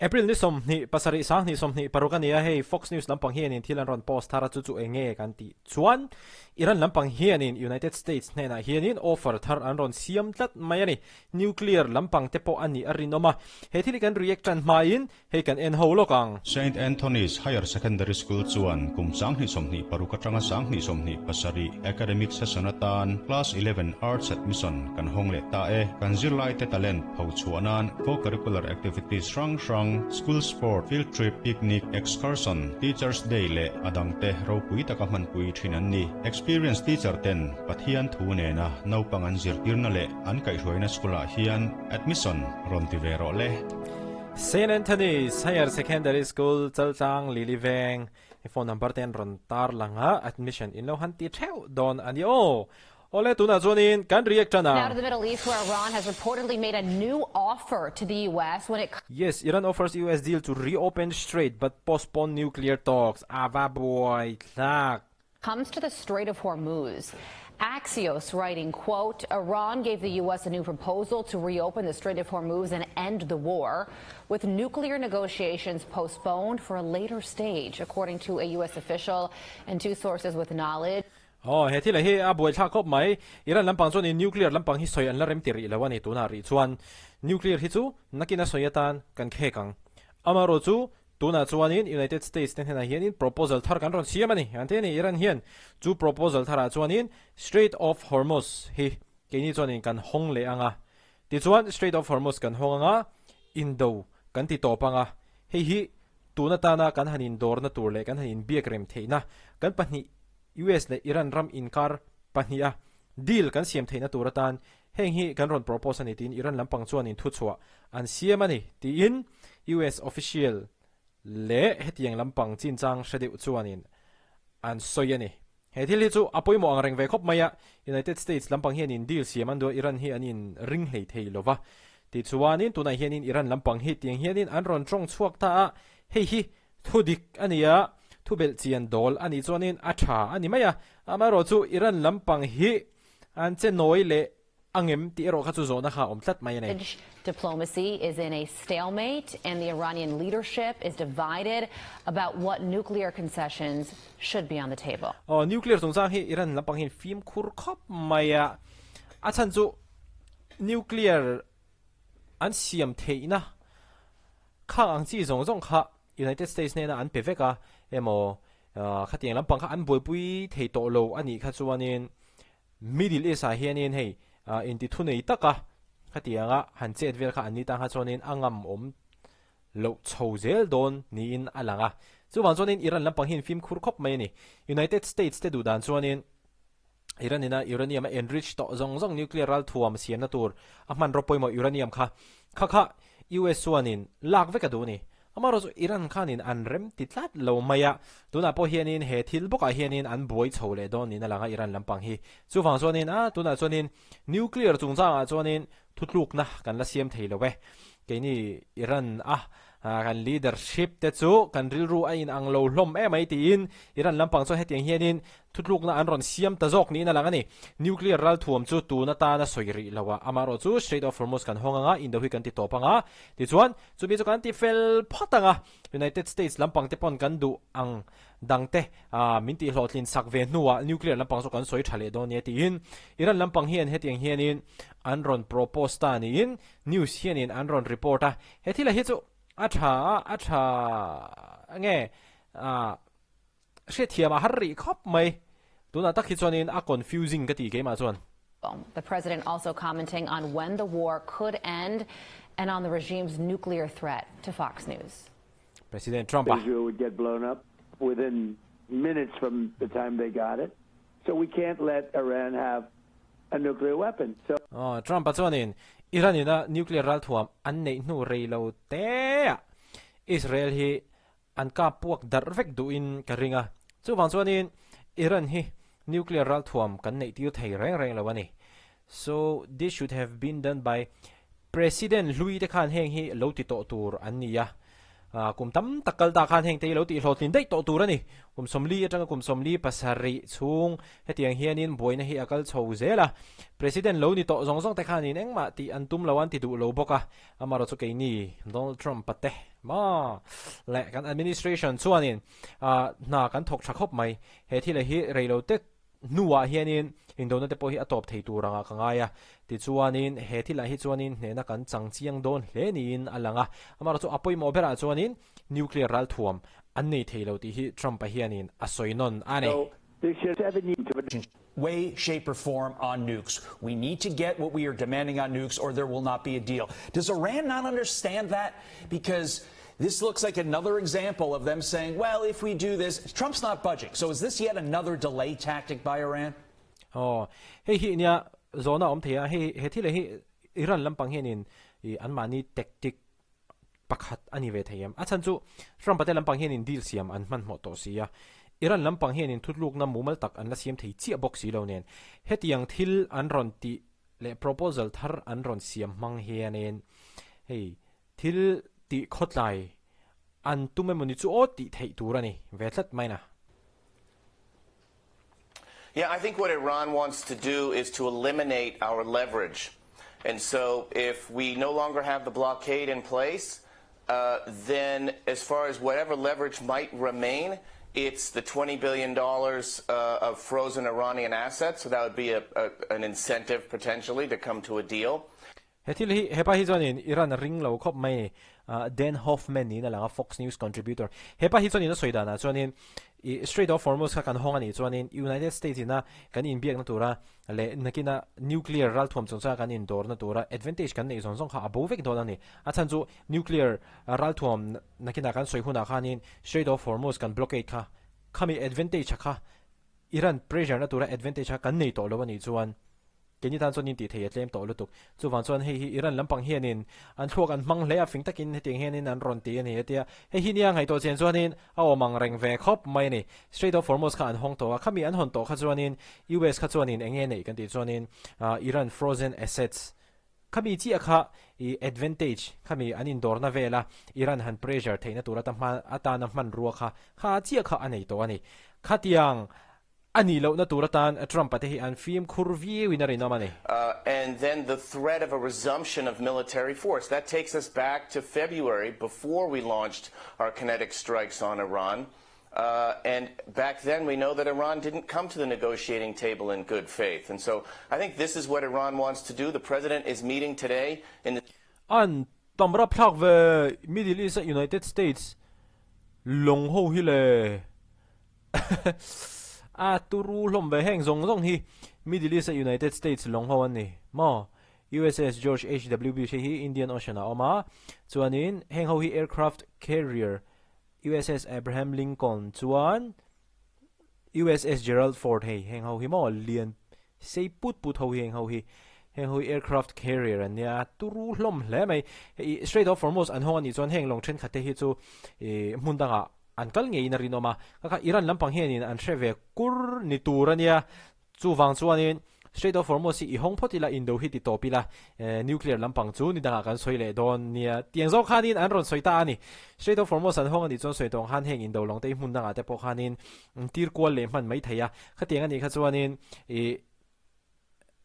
April ni 27 sang 26 a ni a, hei Fox News lampang hianin thil an rawn post thar a, chu chu eng nge kan tih chuan Iran lampang hianin United States hnenah hianin offer thar an rawn siam tlat mai a ni. Nuclear lampang te pawh a nih a rinawm a, he thil hi kan react tan hmain Hei kan en ho lawk ang. Saint Anthony's Higher Secondary School chuan kum 2026 atanga 2027 academic session atan Class 11 Arts Admission kan hawng leh ta e. Kan zirlaite talent pho chhuah nan co-curricular activities hrang hrang, school sport, field trip, picnic, excursion, Teachers Day leh a dangte ropui taka hmanpui thin an ni. Experienced teacher ten Pathian thu nena naupang an zirtirna leh an kaihhruaina school ah hian admission rawn ti ve rawh le. Saint Anthony's Higher Secondary School Chaltlang Lily Veng i phone number te an rawn tar lang a, admission in lo han ti theuh dawn a ni aw. Awle tunah chuanin kan react tan Now to ang. the Middle East where Iran has reportedly made a new offer to the US when it Yes, Iran offers US deal to reopen strait but postpone nuclear talks. Ava buai thlak. comes to the Strait of Hormuz. Axios writing, quote, Iran gave the U.S. a new proposal to reopen the Strait of Hormuz and end the war, with nuclear negotiations postponed for a later stage, according to a U.S. official and two sources with knowledge. Aw, he thil hi a buaithlak khawp mai. Iran lampang chuanin nuclear lampang hi sawi an la rem ti rih lo a ni tunah rih chuan. Nuclear hi chu nakin a sawi atan kan khek ang. Amaherawh chu Tunah chuanin United States te hnenah hianin proposal thar kan rawn siam a ni. An ti a ni, Iran hian chu proposal tharah chuanin Strait of Hormuz hi keini chuanin kan hawng leh ang a. Tichuan Strait of Hormuz kan hawng ang a, indo kan ti tawp ang a. Hei hi tun atana kan han indawrna tur leh kan han inbiak rem theihna kan pahnih US leh Iran ram inkar pahniha deal kan siam theihna tur atan Heng hi kan rawn propose a ni tiin Iran lampang chuanin thuchhuah an siam a ni tiin US official leh hetiang lampang chinchang hre deuh chuanin an sawi a ni. He thil hi chu a pawimawh ang reng ve khawp mai a, United States lampang hianin deal siam an duh a, Iran hi an in ring hlei thei lo va. Tichuanin tunah hianin Iran lampang hi tiang hianin an rawn tawng chhuak ta a, hei hi thu dik a ni a, thu belh chian dawl a nih chuanin a tha a ni mai a, amaherawhchu Iran lampang hi An che nawi leh angem tih erawh kha chu zawhna kha a awm tlat mai a ni. Diplomacy is in a stalemate and the Iranian leadership is divided about what nuclear concessions should be on the table. Aw, nuclear chungchang hi Iran lampang hian fimkhur khawp mai a, a chhan chu nuclear an siam theihna khang ang chi zawng zawng kha United States hnena an pe vek a emaw Khatiang lampang kha an buaipui thei tawh lo a nih kha chuanin Middle East ah hianin hei inti thu nei taka khatianga han chet vel kha an ni tan kha chuanin a ngam awm loh chho zel dawn niin a lang a. Chuvang chuanin Iran lampang hian fimkhur khawp mai a ni. United States te duh dan chuanin Iran ina uranium a enrich tawh zawng zawng nuclear ralthuam siamna tur a hmanraw pawimawh uranium kha kha kha US chuanin lak vek a duh a ni. Amaherawh chu Iran khanin an rem ti tlat lo mai a, tunah pawh hianin he thil bawkah hianin an buai chho leh dawn niin a lang a Iran lampang hi. Chuvang chuanin a tunah chuanin nuclear chungchangah chuanin thutlukna kan la siam thei lo e. Keini Iran a Kan leadership te chu kan rilru a inang lo hlawm em mai tiin Iran lampang chuan hetiang hianin thutlukna an rawn siam ta zawk niin a lang a ni. Nuclear ralthuam chu tun atana sawi rih lo a, amaherawh chu Strait of Hormuz kan hawng anga Indo hi kan ti tawp anga tichuan chumi chu kan ti fel phawt anga United States lampang te pawn kan duh ang dang te min tih hlawhtlin sak ve hnuah nuclear lampang chu kan sawi tha leh dawn nia tiin Iran lampang hian hetiang hianin an rawn propose ta niin news hianin an rawn report a. He thil ah hi chu a tha a, a tha nge ah hriatthiam a har rih khawp mai. Tunah tak hi chuanin a confusing ka ti keimah chuan. The president also commenting on when the war could end and on the regime's nuclear threat to Fox News. President Trump a. Israel would get blown up within minutes from the time they got it. So we can't let Iran have a nuclear weapon. So. Aw, Trump a chuanin Iran ina nuclear ralthuam an neih hnu rei lo te ah Israel hi an kap puak darh vek duhin ka ring a. Chuvang chuanin Iran hi nuclear ralthuam kan neih tir thei reng reng lo a ni. So this should have been done by President hlui te khan heng hi lo ti tawh tur an ni a. Kum tam tak kal ta khan heng te hi lo tih hlawhtlin daih tawh tur a ni. Kum 40 atanga kum 47 chhung hetiang hianin buaina hi a kal chho zel a. President lo ni tawh zawng zawng te khanin engmah tih an tum lo an ti duh lo bawk a. Amaherawhchu keini Donald Trump-a te. Maw? Le kan administration chuanin hna kan thawk tha khawp mai. He thil hi reilote hnuah hianin indona te pawh hi a tawp thei tur angah ka ngai a. Tichuanin he thilah hi chuanin hnehna kan chang chiang dawn hle niin a lang a. Amaherawhchu a pawimawh berah chuanin nuclear ralthuam an nei thei lo tih hi Trump-a hianin a sawi nawn a ni. Way, shape or form on nukes. We need to get what we are demanding on nukes or there will not be a deal. Does Iran not understand that? Because this looks like another example of them saying, well, if we do this, Trump's not budging. So is this yet another delay tactic by Iran? Oh, hei hi nia zona om theia hei he thil hi Iran lampang hianin i anmahni tactic pakhat a ni ve thei em? A chhan chu Trump-a te lampang hianin deal siam an hmanhmawh tawh si a, Iran lampang hianin thutlukna mumal tak an la siam thei chiah bawk si lo nen, hetiang thil an rawn tih leh proposal thar an rawn siam hmang hianin hei thil tih khawtlai an tum emawni chu aw tih theih tur a ni ve tlat mai na. Yeah, I think what Iran wants to do is to eliminate our leverage. And so if we no longer have the blockade in place, uh, then as far as whatever leverage might remain, it's the $20 billion uh, of frozen Iranian assets. So that would be a, a, an incentive potentially to come to a deal. He thil hi hepa hi chuanin Iran a ring lo khawp mai ni. Dan Hoffman niin a lang a, Fox News contributor. Hepa hi chuanin a sawi danah chuanin i Strait of Hormuz kha kan hawng a nih chuanin United States ina kan inbiakna tura leh nakina nuclear ralthuam chungchanga kan indawrna tura advantage kan neih zawng zawng kha a bo vek dawn a ni. A chhan chu nuclear ralthuam nakina kan sawi hunah khanin Strait of Hormuz kan blockade kha khami advantage kha Iran pressure na tura advantage kha kan nei tawh lo a nih chuan Keini tan chuan intih thei a tlem tawh lutuk. Chuvang chuan hei hi Iran lampang hianin an thluak an hmang hle a, fing takin hetiang hianin an rawn ti a ni a tia. Hei hi nia ngaihtuah chian chuanin a awm ang reng ve khawp mai a ni. Strait of Hormuz kha an hawng tawh a, khami an hawn tawh kha chuanin US kha chuanin eng nge neih kan tih chuanin Iran frozen assets khami chiah kha i advantage khami an indawrna vela Iran han pressure theihna tur ata hma atana hmanrua kha kha chiah kha a nei tawh a ni. Khatiang A nih lohna tur atan Trump-a te hi an fimkhur viauin a rinawm a ni. And then the threat of a resumption of military force. That takes us back to February before we launched our kinetic strikes on Iran. And back then we know that Iran didn't come to the negotiating table in good faith. And so I think this is what Iran wants to do. The president is meeting today in the An tam rapthlak ve Middle East-a United States lawng ho hi le. A turu hlawm ve heng zawng zawng hi Middle East a United States lawng ho an ni maw? USS George HW Bush hei hi Indian Ocean ah a awm a, chuanin heng ho hi aircraft carrier USS Abraham Lincoln chuan USS Gerald Ford hei heng ho hi maw lian sei put put ho hi heng ho hi heng ho hi aircraft carrier an nia turu hlawm hle mai. Hei Strait of Hormuz an hawng a nih chuan heng lawng thenkhat te hi chu ih hmun dangah An kal ngeiin a rinawm a, ka kha Iran lampang hianin an hre ve kur ni tur a nia. Chuvang chuanin Strait of Hormuz hi i hawng phawt ila, Indo hi ti tawp ila, nuclear lampang chu ni dangah kan sawi leh dawn nia. Tiang zawk khanin an rawn sawi ta a ni. Strait of Hormuz an hawng a nih chuan sawi tawng khan heng Indo lawng te hi hmun dangah te pawh khanin tir kual leh hman mai thei a. Khatiang a nih kha chuanin ih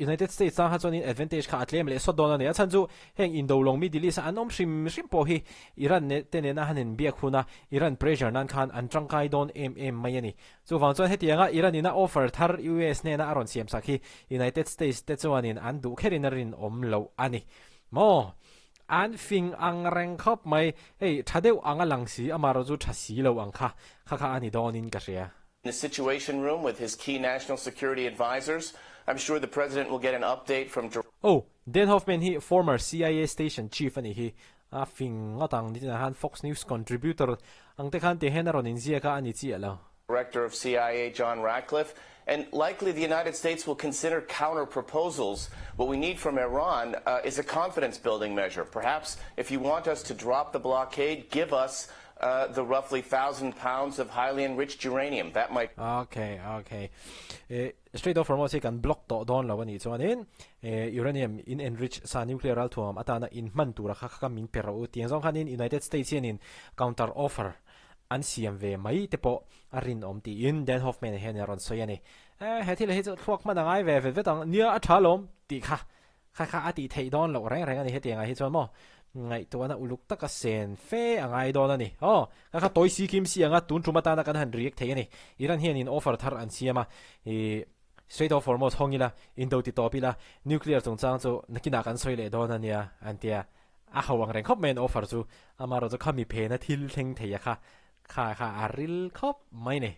United States tan kha chuanin advantage kha a tlem leh sawt dawn a ni. A chhan chu heng indo lawng Middle East a an awm hrim hrim pawh hi Iran ne te nena han inbiak huna Iran pressure nan khan an tangkai dawn em em mai a ni. Chuvang chuan hetianga Iran ina offer thar US hnena a rawn siam sak hi United States te chuanin an duh kherin a rinawm loh a ni. Maw? An fing ang reng khawp mai. Hei tha deuh ang a lang si, amaherawhchu tha si lo ang kha kha kha a ni dawnin ka hria. the Situation Room with his key national security advisors. I'm sure the president will get an update from. Oh, Dan Hoffman hi former CIA station chief a nih hi. A fing ngawt ang nitin ah khan Fox News contributor ang te khan ti hian a rawn inziak a, a ni chiah lo. Director of CIA John Ratcliffe, and likely the United States will consider counter proposals. What we need from Iran uh, is a confidence building measure. Perhaps if you want us to drop the blockade, give us uh, the roughly 1,000 pounds of highly enriched uranium. That might. Okay, okay. Eh, Strait of Hormuz hi kan block tawh dawn lo a nih chuanin eh, uranium in enrich sa nuclear ralthuam atana in hman tura kha kha min pe rawh u tiang zawng khanin United States hianin counter offer an siam ve mai te pawh a rinawm tiin Dan Hoffman hian a rawn sawi a ni. Eh, he thil hi chu thluak hman a ngai ve vet vet ang, nia a tha lawm tih kha kha kha a tih theih dawn loh reng reng a ni hetiangah hi chuan maw. Ngaihtuahna uluk taka sen fe a ngai dawn a ni. Aw, ka kha tawi si kim si anga tun tum atana kan han react thei a ni. Iran hianin offer thar an siam a, i Strait of Hormuz hawng ila, indo ti tawp ila, nuclear chungchang chu nakinah kan sawi leh dawn a nia, an ti a. A ho ang reng khawp mai an offer chu, amaherawhchu kha mi phena thil thleng thei a kha, kha kha a ril khawp mai ni.